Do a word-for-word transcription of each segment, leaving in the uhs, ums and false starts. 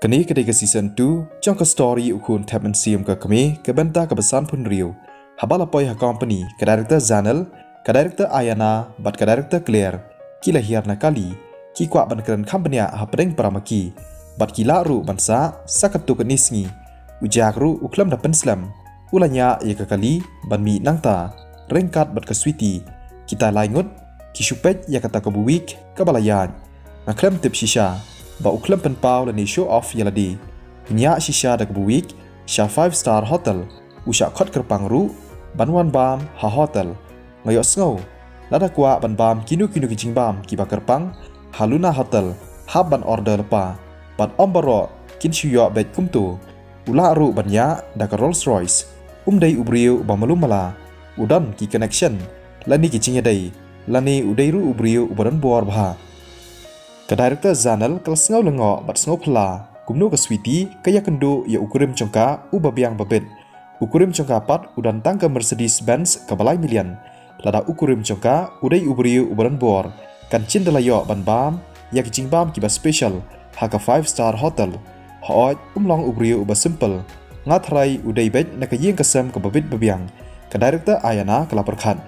Kane ka dei ka season two jong ka story U Khun Thep Mynsiem ka Kmie, ka bynta kaba san phew hynriew. Haba la poi ha company, ka director Zanel, ka director Ayana bad ka director Claire ki la hiar na kali. Ki kwah ban kren kham bniah hapdeng para ma ki, bad ki lah ruh ban sah sa katto katne sngi. U Jack ruh u khlem da pynslem, u la ñiah ïa ka kali ban mih nangta ryngkat bad ka Sweety. Kita lai ngut ki shu peit ïa kata ka ba wig kaba la ïaid. Nga khlem tip shisha ba u khlem pynpaw lane show off ïa lade. Ñiah shisha da ka ba wig sha five star hotel, u shah khot kyrpang ruh ban wan bam ha hotel. Nga ïohsngew lada kwah ban bam kino kino ki jingbam kiba kyrpang ha Luna Hotel, hap ban order lypa. Bad ym baroh kin shu ïoh beit kumto. U lah ruh ban ïaid da ka Rolls Royce. Um dei u briew uba malu mala, u don ki connection lane ki jingïadei, lane u dei ruh u briew uba don bor bha. Ka director Zanel ka la sngew lyngngoh bad sngew phylla kumno ka Sweety ka ïakynduh ïa u kurim jong ka uba biang babit. U kurim jong ka pat u don tang ka Mercedes Benz kaba lai million. Lada u kurim jong ka u dei u briew uba don bor, kan chynda la ïoh ban bam ïa ki jingbam kiba special ha ka five star hotel. Hooid, um long u briew uba simple. Nga tharai u dei beit na ka ïing ka sem kaba bit ba biang. Ka director Ayana ka la pyrkhat.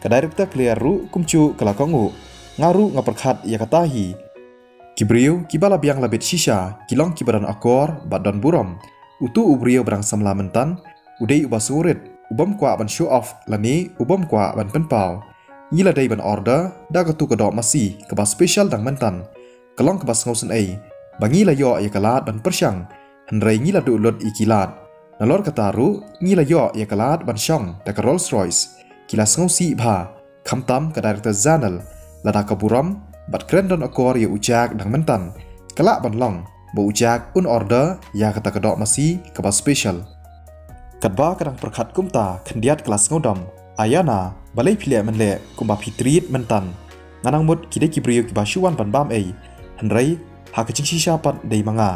Ka director Claire ruh kumjuh ka la kohnguh. Nga ruh nga pyrkhat ïa kata hi. Ki briew kiba la biang la bit shisha ki long kiba don akor bad don burom. Uto u briew ba dang samla myntan u dei uba surit, u bym kwah ban show off lane u bym kwah ban pynpaw. Ngi la dei ban order da kato ka doh masi kaba special dang myntan. Ka long kaba sngewsynei ba ngi la ïoh ïa ka lad ban pyrshang, hynrei ngi la duh lut ïa ki lad. Nalor kata ruh ngi la ïoh ïa ka lad ban shong da ka Rolls Royce. Ki la sngewsih bha. Khamtam ka director Zanel, lada ka burom bad kren don akor ïa u Jack dang myntan, ka lah ban long ba u Jack un order ïa kata ka doh masi kaba special. Katba ka dang pyrkhat kumta, khyndiat ka la sngewdom. Ayana, balei phi leh mynleh kumba phi treat myntan? Nga nang mut ki dei ki briew kiba shu wan ban bam ei, hynrei ha ka jingshisha pat dei ma nga.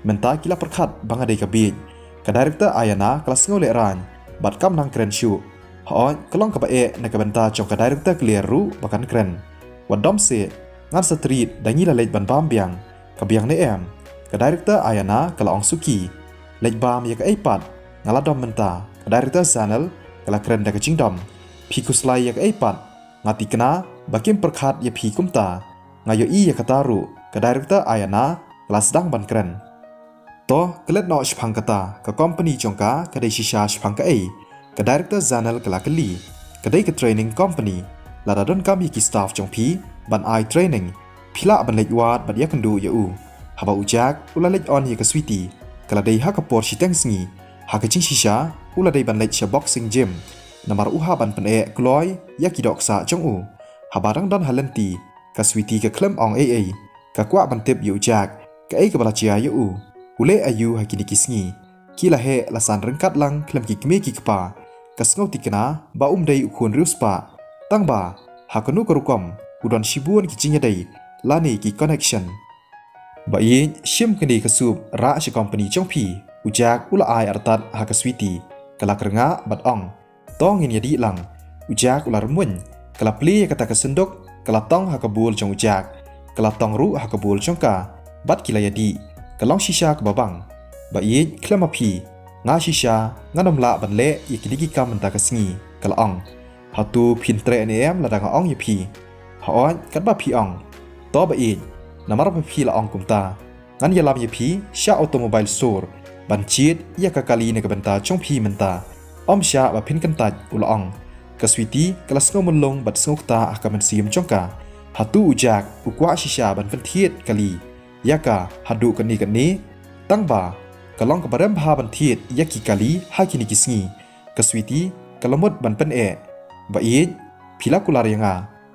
Mynta ki la pyrkhat ba nga dei ka bieit. Ka director Ayana ka la sngew lehraiñ bad kam nang kren shuh. Hooid, ka long kaba eh na ka bynta jong ka director Claire ruh ba kan kren. Wat dom seh, ngan sa treat da ngi la leit ban bam biang. Ka biang ne em? Ka director Ayana ka la ong suki. Leit bam ïa kaei pat, nga la dom mynta. Ka director Zanel ka la kren da ka jingdom. Phi khuslai ïa kaei pat? Nga thikna ba kim pyrkhat ïa phi kumta. Nga ïohi ïa kata ruh. Ka director Ayana ka la sdang ban kren. To, klet noh shaphang kata, ka company jong ka ka dei shisha shaphang kaei? Ka director Zanel ka la kylli. Ka dei ka training company. Lada donkam ïa ki staff jong phi ban ai training, phi lah ban leit wad bad ïakynduh ïa u. Haba u Jack u la leit on ïa ka Sweety, ka la dei ha ka por shiteng sngi. Ha ka jingshisha u la dei ban leit sha boxing gym, namar u hap ban pyneh kloi ïa ki dohksah jong u. Haba dang don ha lynti, ka Sweety ka khlem ong ei ei. Ka kwah ban tip ïa u Jack kaei kaba la jia ïa u. U leh aïu ha kine ki sngi? Ki la heh la san ryngkat lang khlem ki kmie ki kpa. Ka sngew thikna ba um dei u khun riewspah. Tangba ha kano ka rukom u don shibun ki jingïadei lane ki connection. Ba ïeit, shim kane ka soup, rah sha company jong phi. U Jack u la ai artat ha ka Sweety. Ka la kyrngah bad ong, to ngin ïadih lang. U Jack u la rymmuiñ. Ka la plie ïa kata ka synduk, ka la tong ha ka bowl jong u Jack, ka la tong ruh ha ka bowl jong ka. Bad ki la ïadih. Ka long shisha kaba bang. Ba ïeit, khlem ma phi, nga shisha ngan ym lah ban leh ïa kine ki kam mynta ka sngi, ka la ong. Hato phin treh ne em lada nga ong ïa phi? Hooid, katba phi ong. To ba ïeit, namar ba phi la ong kumta, ngan ïalam ïa phi sha automobile store ban jied ïa ka kali na ka bynta jong phi mynta. Ym shah ba phin kyntait, u la ong. Ka Sweety ka la sngew mlung bad sngew ktah ha ka mynsiem jong ka. Hato u Jack u kwah shisha ban pynthied kali ïa ka haduh katne katne? Tangba ka long kaba rem bha ban thied ïa ki kali ha kine ki sngi. Ka Sweety ka la mut ban pyneh. Ba ïeit, phi la kular ïa nga,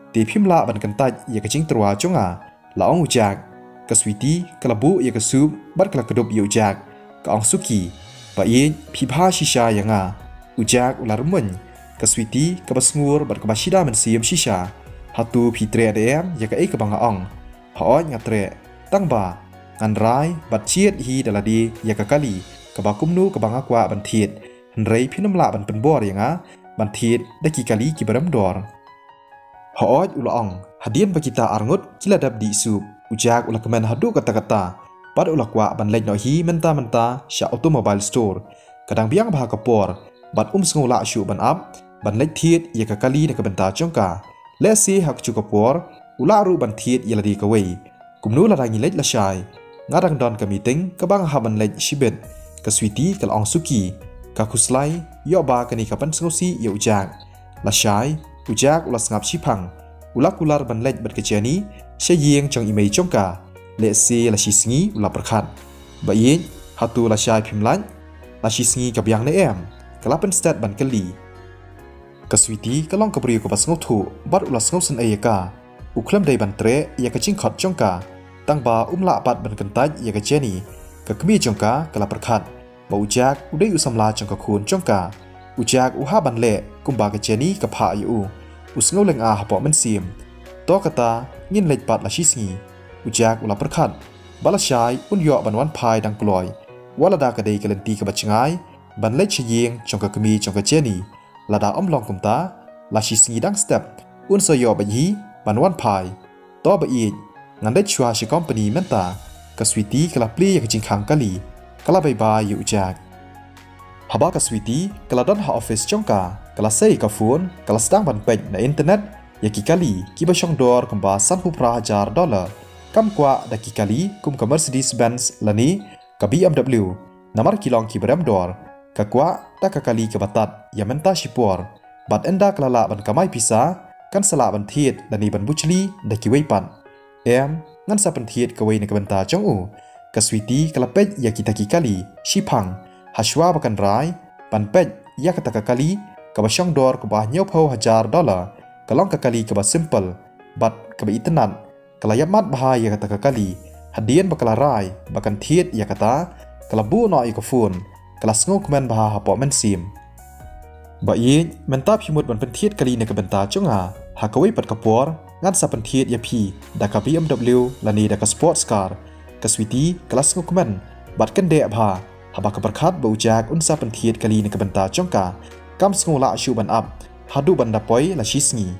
te phim lah ban kyntait ïa ka jingtyrwa jong nga, la ong u Jack. Ka Sweety ka la buh ïa ka soup bad ka la kdup ïa u Jack. Ka ong suki, ba ïeit, phi bha shisha ïa nga. U Jack u la rymmuiñ. Ka Sweety kaba sngur bad kaba shida mynsiem shisha. Hato phi treh ne em ïa kaei kaba nga ong? Hooid nga treh. Tangba ngan rai bad jied hi da lade ïa ka kali kaba kumno kaba nga kwah ban thied. Hynrei phin ym lah ban pynbor ïa nga ban thied da ki kali kiba rem dor. Hooid, u la ong. Hadien ba kita arngut ki la dep dih soup, u Jack u la kmen haduh katta katta. bad u la kwah ban leit noh hi mynta mynta sha automobile store. Ka dang biang bha ka por bad um sngew lah shuh ban ap ban leit thied ïa ka kali na ka bynta jong ka. Lehse ha kajuh ka por u lah ruh ban thied ïa lade kawei. Kumno lada ngi leit lashai? Nga dang don ka meeting kaba nga hap ban leit shibit, ka Sweety ka la ong suki. Ka khuslai ïoh ba kane ka pynsngewsih ïa u Jack. Lashai, u Jack u la sngap shiphang. U la kular ban leit bad ka Jenny sha ïing jong i mei jong ka. Lehse la shi sngi u la pyrkhat. Ba ïeit, hato lashai phim lait? La shi sngi ka biang ne em? Ka la pynstet ban kylli. Ka Sweety ka long ka briew kaba sngewthuh bad u la sngewsynei ïa ka. U khlem dei ban treh ïa ka jingkhot jong ka, tang ba um lah pat ban kyntait ïa ka Jenny. Ka kmie jong ka ka la pyrkhat ba u Jack u dei u samla jong ka khun jong ka. U Jack u hap ban leh kumba ka Jenny ka phah ïa u. U sngew lynga hapoh mynsiem. To kata, ngin leit pat la shi sngi, u Jack u la pyrkhat. Ba lashai un ïoh ban wan phai dang kloi. Wat lada ka dei ka lynti kaba jngai ban leit sha ïing jong ka kmie jong ka Jenny. Lada ym long kumta, la shi sngi dang step un sa ïoh beit hi ban wan phai. To ba ïeit, ngan leit shuwa sha company mynta. Ka Sweety ka la plie ïa ka jingkhang kali. Ka la bye bye ïa u Jack. Haba ka Sweety ka la don ha office jong ka, ka la sei ka phone, ka la sdang ban peit na internet ïa ki kali kiba shong dor kumba sanphew phra hajar dollar. Kam kwah da ki kali kum ka Mercedes Benz lane ka B M W, namar ki long kiba rem dor. Ka kwah da ka kali kaba tad ïa mynta shipor. Bad ynda ka la lah ban kamai pisa, kan sa lah ban thied lane ban bujli da kiwei pat. Em, ngan sa pynthied kawei na ka bynta jong u. Ka Sweety ka la peit ïa kita ki kali shiphang. Hashwa ba kan rai ban peit ïa kata ka kali kaba shong dor kaba hynñiewphew hajar dollar, ka long ka kali kaba simple bad kaba itynnad. Ka la ïapmat bha ïa kata ka kali. Hadien ba ka la rai ba kan thied ïa kata, ka la buh noh ïa ka phone. Ka la sngewkmen bha hapoh mynsiem. Ba ïeit, mynta phi mut ban pynthied kali na ka bynta jong nga. Ha kawei pat ka por, ngan sa pynthied ïa phi da ka B M W lane da ka sports car. Ka Sweety ka la sngewkmen bad kyndeh bha haba ka pyrkhat ba u Jack un sa pynthied kali na ka bynta jong ka. Kam sngew lah shuh ban ap haduh ban da poi la shi sngi.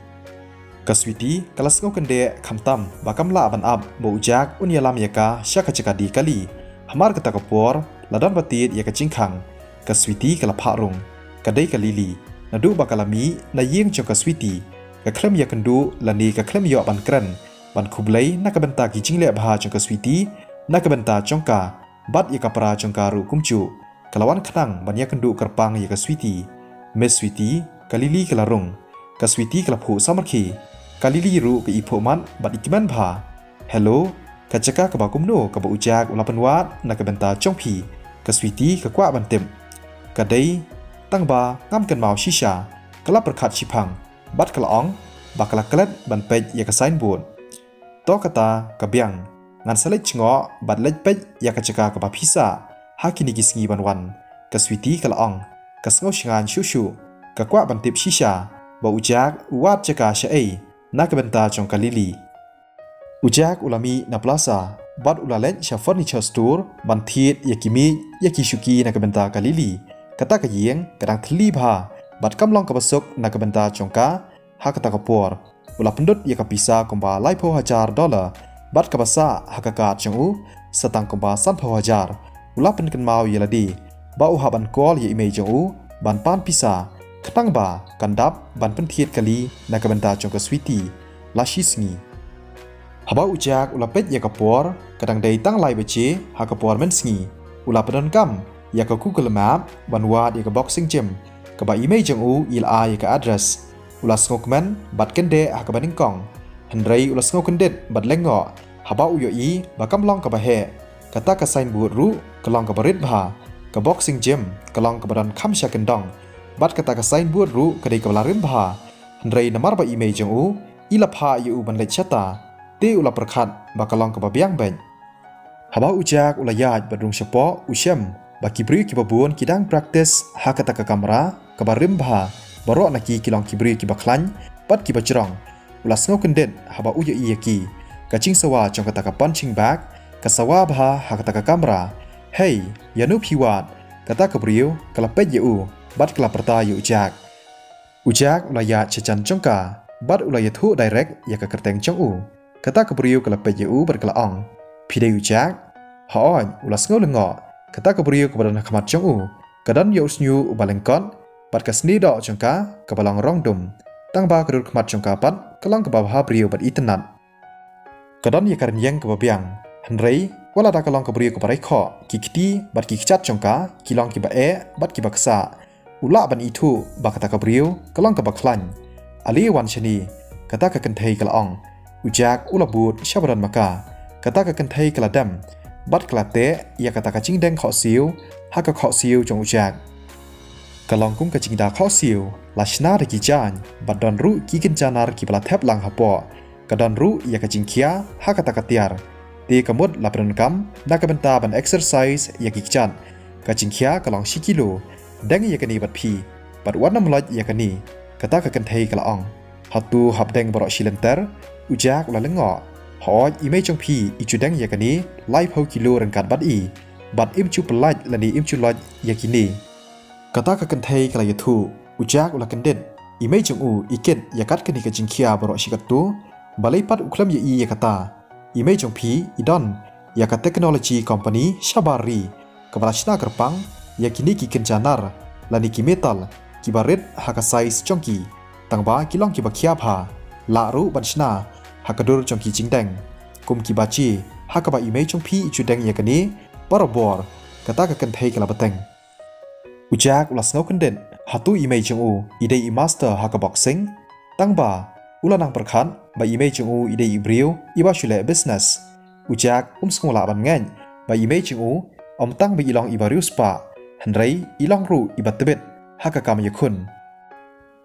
Ka Sweety ka la sngew kyndeh khamtam ba kam lah ban ap ba u Jack un ïalam ïa ka sha ka jaka die kali. Hamar kata ka por la don ba tied ïa ka jingkhang. Ka Sweety ka la phah rung. Ka dei ka Lily. Naduh ba ka la mih na ïing jong ka Sweety, ka khlem ïakynduh lane ka khlem ïoh ban kren ban khublei na ka bynta ki jingleh bha jong ka Sweety na ka bynta jong ka. Bad ïa ka para jong ka ruh kumjuh. Ka la wan khnang ban ïakynduh kyrpang ïa ka Sweety. Miss Sweety, ka Lily ka la rung. Ka Sweety ka la phuh samrkhie. Ka Lily ruh ka iphuh mat bad ikmen bha. Hello, ka jaka kaba kumno kaba u Jack u la pynwad na ka bynta jong phi? Ka Sweety ka kwah ban tip. Ka dei tang ba ngam kynmaw shisha, ka la pyrkhat shiphang. Bad ka la ong ba ka la klet ban peit ïa ka signboard. To kata ka biang, ngan sa leit jngoh bad leit peit ïa ka jaka kaba phi sah ha kine ki sngi ban wan. Ka Sweety ka la ong. Ka sngew shngaiñ shuh shuh. Ka kwah ban tip shisha ba u Jack u wad jaka shaei na ka bynta jong ka Lily. U Jack u la mih na plaza bad u la leit sha furniture store ban thied ïa ki miej ïa ki shuki na ka bynta ka Lily. Kata ka ïing ka dang thylli bha bad kam long kaba suk na ka bynta jong ka. Ha kata ka por u la pyndut ïa ka pisa kumba laiphew hajar dollar bad kaba sah ha ka card jong u sa tang kumba sanphew hajar. U la pynkynmaw ïa lade ba u hap ban call ïa i mei jong u ban pan pisa, khnang ba kan dap ban pynthied kali na ka bynta jong ka Sweety la shi sngi. Haba u Jack u la peit ïa ka por, ka dang dei tang lai baje ha ka por mynsngi. U la pyndonkam ïa ka Google Map ban wad ïa ka boxing gym kaba i mei jong u i la ai ïa ka address. U la sngewkmen bad kyndeh ha kaba nyngkong. Hynrei u la sngewkyndit bad lyngngoh haba u ïohi ba kam long kaba heh. Kata ka signboard ruh ka long kaba rit bha. Ka boxing gym ka long kaba don kham sha kyndong. Bad kata ka signboard ruh ka dei kaba la rim bha. Hynrei namar ba i mei jong u i la phah ïa u ban leit shata, te u la pyrkhat ba ka long kaba biang beit. Haba u Jack u la ïaid bad rung shapoh, u shem ba ki briew kiba bun ki dang practice ha kata ka kamra kaba rim bha. Baroh na ki ki long ki briew kiba khlaiñ bad kiba jrong. U la sngewkyndit haba u ïohi ïa ki. Ka jingsawa jong kata ka punching bag ka sawa bha ha kata ka kamra. Hei, ïano phi wad? Kata ka briew ka la peit ïa u bad ka la pyrta ïa u Jack. U Jack u la ïaid sha jan jong ka bad u la ïathuh direct ïa ka kyrteng jong u. Kata ka briew ka la peit ïa u bad ka la ong, phi dei u Jack? Hooid, u la sngew lyngngoh, kata ka briew kaba don ha khmat jong u ka don ïa u shñiuh uba lyngkot, bad ka snieh doh jong ka kaba long rong dum. Tangba ka dur khmat jong ka pat ka long kaba bha briew bad itynnad. Ka don ïa ka rynïeng kaba biang, hynrei wat lada ka long ka briew kaba rai khoh, ki kti bad ki kjat jong ka ki long kiba eh bad kiba ksah. U lah ban ithuh ba kata ka briew ka long kaba khlaiñ. Ale wan shane, kata ka kynthei ka la ong. U Jack u la bud sha ba don ma ka. Kata ka kynthei ka la dem bad ka la teh ïa kata ka jingdeng khohsiew ha ka khohsiew jong u Jack. Ka long kum ka jingda khohsiew, la shna da ki jaiñ, bad don ruh ki kynja nar kiba la thep lang hapoh. Ka don ruh ïa ka jingkhia ha kata ka tiar. Te ka mut la pyndonkam na ka bynta ban exercise ïa ki kjat. Ka jingkhia ka long shi kilo. Deng ïa kane bad phi, bad wat nym loit ïa kane, kata ka kynthei ka la ong. Hato hap deng baroh shi lynter? U Jack u la lyngngoh. Hooid, i mei jong phi i ju deng ïa kane laiphew kilo ryngkat bad i, bad im ju pyllait lane im ju loit ïa kine. Kata ka kynthei ka la ïathuh. U Jack u la kyndit. I mei jong u i kit ïa kat kane ka jingkhia baroh shi katto. Balei pat u khlem ïohi ïa kata? I mei jong phi i don ïa ka technology company shabar ri, kaba la shna kyrpang ïa kine ki kynja nar lane ki metal kiba rit ha ka size jong ki. Tangba ki long kiba khia bha, lah ruh ban shna ha ka dur jong ki jingdeng, kum kiba jia ha kaba i mei jong phi i ju deng ïa kane barabor, kata ka kynthei ka la bteng. U Jack u la sngew kyndit. Hato i mei jong u i dei i master ha ka boxing? Tangba u la nang pyrkhat ba i mei jong u i dei i briew iba shu leh business. U Jack um sngewlah ban ngeit ba i mei jong u ym tang ba i long iba riewspah, hynrei i long ruh iba tbit ha ka kam ïakhun.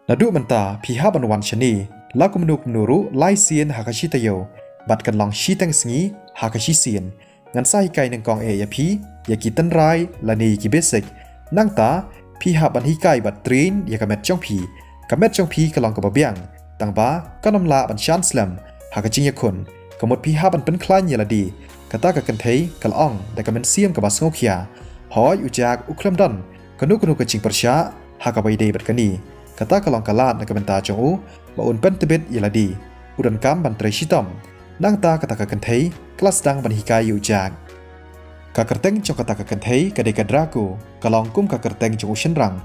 Naduh mynta phi hap ban wan shane la kumno kumno ruh lai sien ha ka shi taïew, bad kan long shiteng sngi ha ka shi sien. Ngan sa hikai nyngkong eh ïa phi ïa ki tynrai lane ïa ki basic. Nangta phi hap ban hikai bad train ïa ka met jong phi. Ka met jong phi ka long kaba biang, tangba kan ym lah ban shan slem ha ka jingïakhun. Ka mut phi hap ban pynkhlaiñ ïa lade, kata ka kynthei ka la ong da ka mynsiem kaba sngewkhia. Hooid, u Jack u khlem don kano kano ka jingpyrshah ha kaba ïadei bad kane. Kata ka long ka lad na ka bynta jong u ba un pyntbit ïa lade. U donkam ban trei shitom. Nangta kata ka kynthei ka la sdang ban hikai ïa u Jack. Ka kyrteng jong kata ka kynthei ka dei ka Draco, ka long kum ka kyrteng jong u shynrang.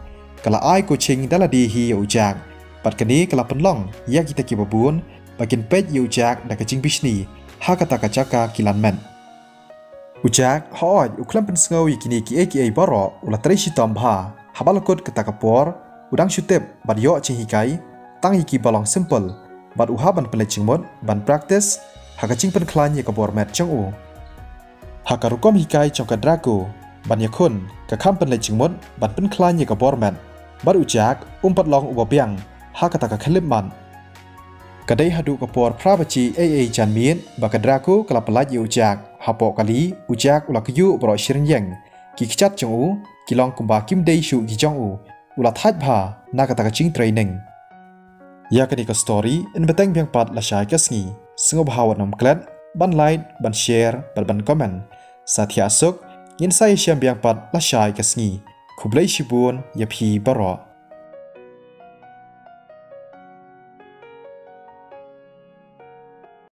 Ka la ai coaching da lade hi ïa u Jack, bad kane ka la pynlong ïa kita kiba bun ba kin peit ïa u Jack da ka jingbishni ha kata ka jaka kilan met. U Jack, hooid, u khlem pynsngew ïa kine kiei kiei baroh, u la trei shitom bha. Haba la kut kata ka por, u dang shu tip bad ïoh jinghikai tang ïa kiba long simple, bad u hap ban pynleit jingmut ban practice ha ka jingpynkhlaiñ ïa ka bor met jong u. Ha ka rukom hikai jong ka Draco ban ïakhun, ka kham pynleit jingmut ban pynkhlaiñ ïa ka bor met, bad u Jack um pat long uba biang ha kata ka khyllipmat. Ka dei haduh ka por phra baje eiei janmiet ba ka Draco ka la pyllait ïa u Jack. Hapoh kali, u Jack u la kyiuh baroh shi rynïeng. Ki kjat jong u ki long kumba kim dei shuh ki jong u. U la thait bha na kata ka jingtraining. Ïa kane ka story yn bteng biang pat lashai ka sngi. Sngewbha wat nym klet ban like, ban share bad ban comment. Sa thiah suk, ngin sa ïashem biang pat lashai ka sngi. Khublei shibun ïa phi baroh.